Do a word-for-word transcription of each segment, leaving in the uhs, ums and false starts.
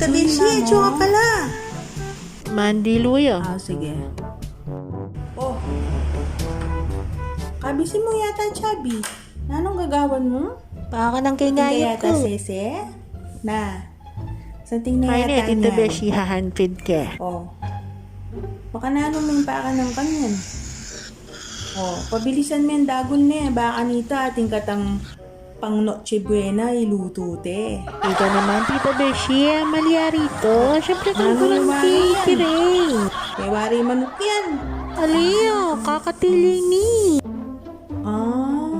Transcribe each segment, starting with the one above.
Tabi siya, tsura pala. Mandilu ya. Ah, sige. Oh. Kabisi mu yata, Chubby. Nanung gagawan mu? Pakanang kay ngayap ku. Sese? Na. Santing na yata niya. Tita Beshi, hahanpid ke. Oh. Baka nanung pakanang kanyan. Oh, pabilisan me dagul ne. Baka nita, atin katang pang Noche Buena, ilutu te. Ika naman, Tita Beshi, malyari to. Siyempre, kung kulang cake, eh. Kaya wari manuk yan. Ali, oh, kakatili ni. Ah.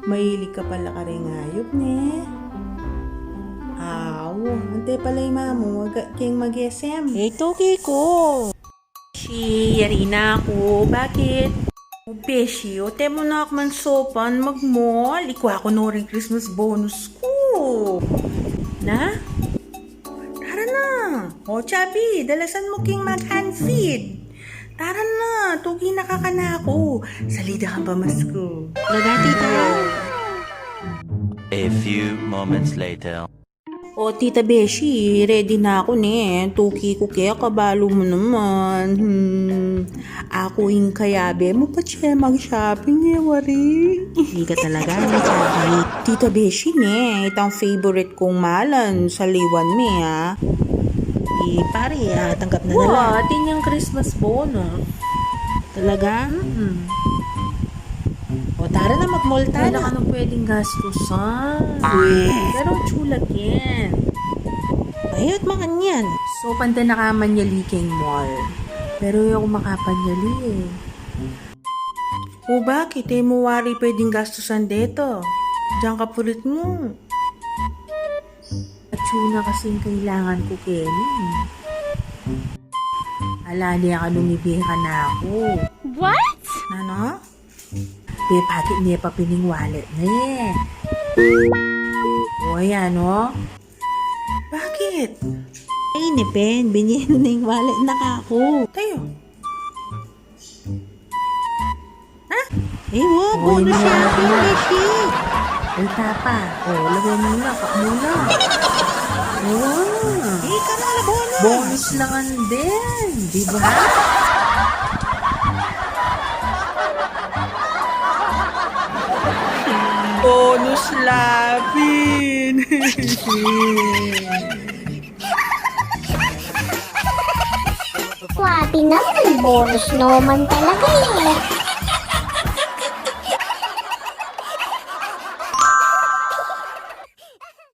Mahilig ka pala karing ayup, ne? Aw, ante pala i mamu, aga keng mag-S M. Ito, Kiko. Beshi, yari na ku. Bakit? O, Beshi, o, te mu na ku man saupan, mag-mall. Ikua ku no ring Christmas bonus ku. Na? Tara na. O, Chubby, dalasan mu king mag-hand feed. Tara na, tuki na ka kanaku. Salida kang pamasku. Talaga, tita? A few moments later. O, Tita Beshi, ready na ku ne. Tuki ku keka, balu mu naman. Hmm. Aku ing kayabe mu pa, che, mag-shopping, e wari. Ika talaga, ne, Chubby? Tita Beshi, ne, itang favorite kung malan, saliwan me, a. I pari, a, tanggap na na la. Wa, atin yang Christmas bonus. Talaga? Mm-mm. O, tara na, mag-mall tana. Wala ka nang pwedeng gastusan. Pero tsula ken. Ayut, makanyan. So, panta na ka manyali keng mall. Pero e ku makapanyali, e. O, bakit? E mu wari pwedeng gastusan deta. Diyan ka pulit mu. Atsu na kasing kailangan ku keni. Ala ne ka nung ibe kanaku. What? Nanu? Pepakit ne pa pin ing wallet ne. O, ayan, o. Bakit? Ay, ne pin, binye ne ing wallet na kaku. Tayo. Ha? E, wa, bonus shopping, Beshi. Ay, tapa. O, lagay mu na, kap mu na. O. E, ika na, bonus. Bonus na ngan din, di ba? Bonus labin. Swabe naman, bonus naman talaga e.